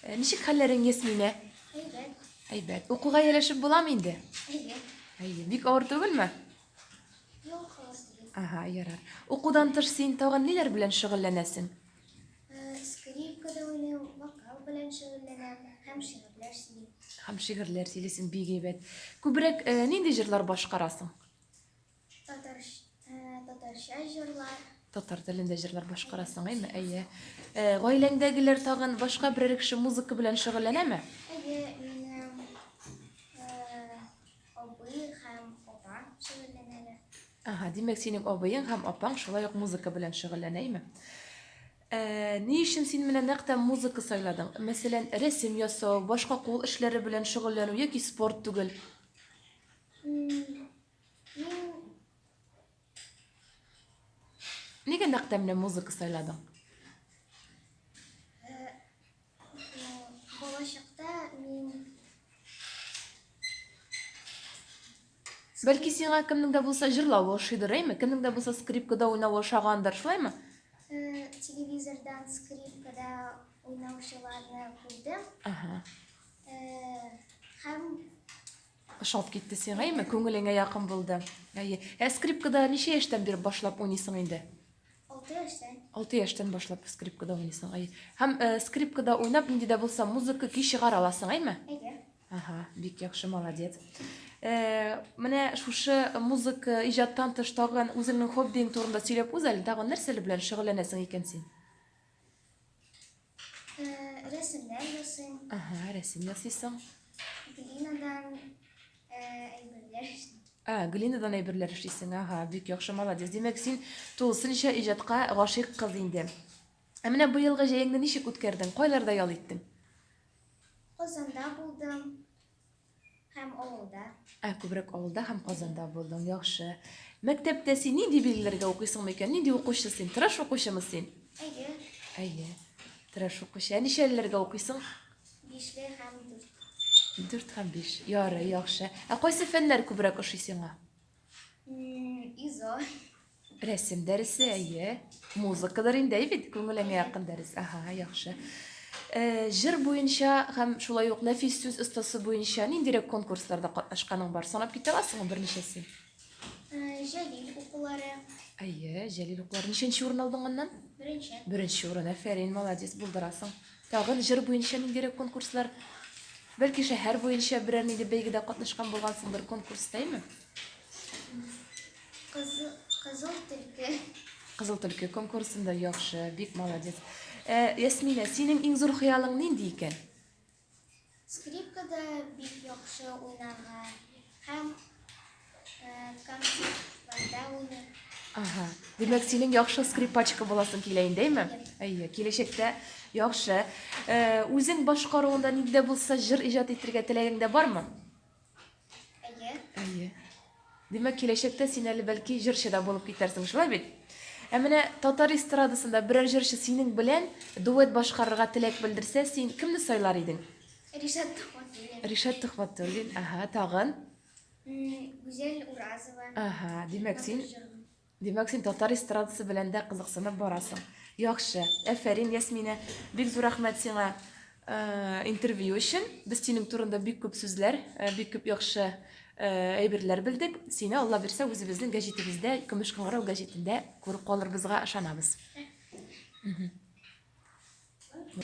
Э, ничек хәлләрең, Ясминә? Әйбәт. Әйбәт. Укуга ияләшеп буламы инде? Әйе. Әйе. Бик авыр түгелме? Юк, авыр түгел. Ага, ярар. Укудан тыш син тагын ниләр белән шөгыльләнәсең? Э, скрипкада уйныйм, вокал белән шөгыльләнәм һәм шигырьләр сөйлим. Һәм шигырьләр сөйлисең, бик әйбәт. Күбрәк э, нинди җырлар башкарасың? Татар, татарча җырлар. Татар телендә җырлар башкарасың, әйме? Әйе. Э, гаиләңдәгеләр тагын башка берәр кеше музыка белән шөгыльләнәме? Әйе, минем э, абый һәм апа шөгыльләнәләр. Ага, димәк, синең абыең һәм апаң шулай ук музыка белән шөгыльләнә, әйме? Ә, ни өчен син менә нәкъ тә музыка сайладың? Мәсәлән, рәсем ясау, башка кул эшләре белән шөгыльләнү яки спорт түгел? Мин Нигә нәкъ тә менә музыка сайладың? Э, балачакта мин Бәлки сиңа кемнең дә булса җырлавы ошыйдыр, әйме? Кемнең дә булса скрипкада уйнавы ошагандыр, шулаймы? Э, телевизордан скрипкада уйнаучыларны күрдем. Ага. Э, һәм Ошап китте сиңа, әйме? Күңелеңә якын булды. Әйе. Ә скрипкада ничә яшьтән биреп башлап уйныйсың инде? 6 яшьтән. 6 яшьтән башлап скрипкада уйныйсың. Әйе. Һәм э, скрипкада уйнап нинди дә булса музыка көй чыгара аласың, әйме? Әйе. Ага, бик яхшы, молодец. Э, менә шушы музыка иҗаттан тыш тагын үзеңнең хоббиң турында сөйләп уз әле, тагын нәрсәләр белән шөгыльләнәсең икән син? Э, рәсемнәр ясыйм. Ага, рәсем ясыйсың. Глинадан э, әйберләр эшлим. А, глинадан әйберләр эшлисең. Ага, бик яхшы, молодец. Димәк, син тулысынча иҗатка гашыйк кыз инде. Ә менә быелгы җәеңне ничек үткәрдең? Кайларда ял иттең? Казанда булдым. Һәм авылда. Ә, күбрәк авылда һәм Казанда булдың. Яхшы. Мәктәптә син нинди билгеләргә укыйсың микән? Нинди укучы син? Тырыш укучымы син? Әйе. Әйе. Тырыш укучы. Ә ничәлеләргә укыйсың? Бишле һәм дүрт. Дүрт һәм биш. Ярый, яхшы. Ә кайсы фәннәр күбрәк ошый сиңа? Изо. Рәсем дәресе, әйе. Музыкадыр инде, әй бит, күңелеңә якын дәрес. Ага, яхшы. Э, җыр буенча һәм шулай ук нәфис сүз остасы буенча ниндирәк конкурсларда катнашканың бар? Санап китә аласыңмы берничәсен? Э, Җәлил укулары. Әйе, Җәлил укулары. Ничәнче урын алдың аннан? Беренче. Беренче урын, афәрин, молодец, булдырасың. Тагын җыр буенча ниндирәк конкурслар? Бәлки шәһәр буенча берәр нинди бәйгедә катнашкан булгансыңдыр конкурста, әйме? Кызыл, кызыл төлке. Кызыл төлке конкурсында яхшы, бик молодец. Ә, Ясминә, синең иң зур хыялың нинди икән? Скрипкада бик яхшы уйнарга һәм э, концертларда уйнарга. Ага. Димәк, синең яхшы скрипачка буласың килә инде, әйме? Әйе, киләчәктә яхшы. Э, үзең башкаруында нинди дә булса җыр иҗат итәргә теләгең дә бармы? Әйе. Әйе. Димәк, киләчәктә син әле бәлки җырчы да булып китәрсең, шулай бит? Ә менә татар эстрадасында берәр җырчы синең белән дуэт башкарырга теләк белдерсә, син кемне сайлар идең? Ришат Төхвәтуллин. Ришат Төхвәтуллин, ага, тагын? Гүзәл Уразова. Ага, димәк, син Димәк, син татар эстрадасы белән дә кызыксынып барасың. Яхшы. Әфәрин, Ясминә. Бик зур рәхмәт сиңа э, интервью өчен. Без синең турында бик күп сүзләр, э, бик күп яхшы э, әйберләр белдек. Сине, Алла бирсә, үзебезнең гәҗитебездә, Көмеш кыңгырау гәҗитендә күреп калырбызга ышанабыз. Мгм.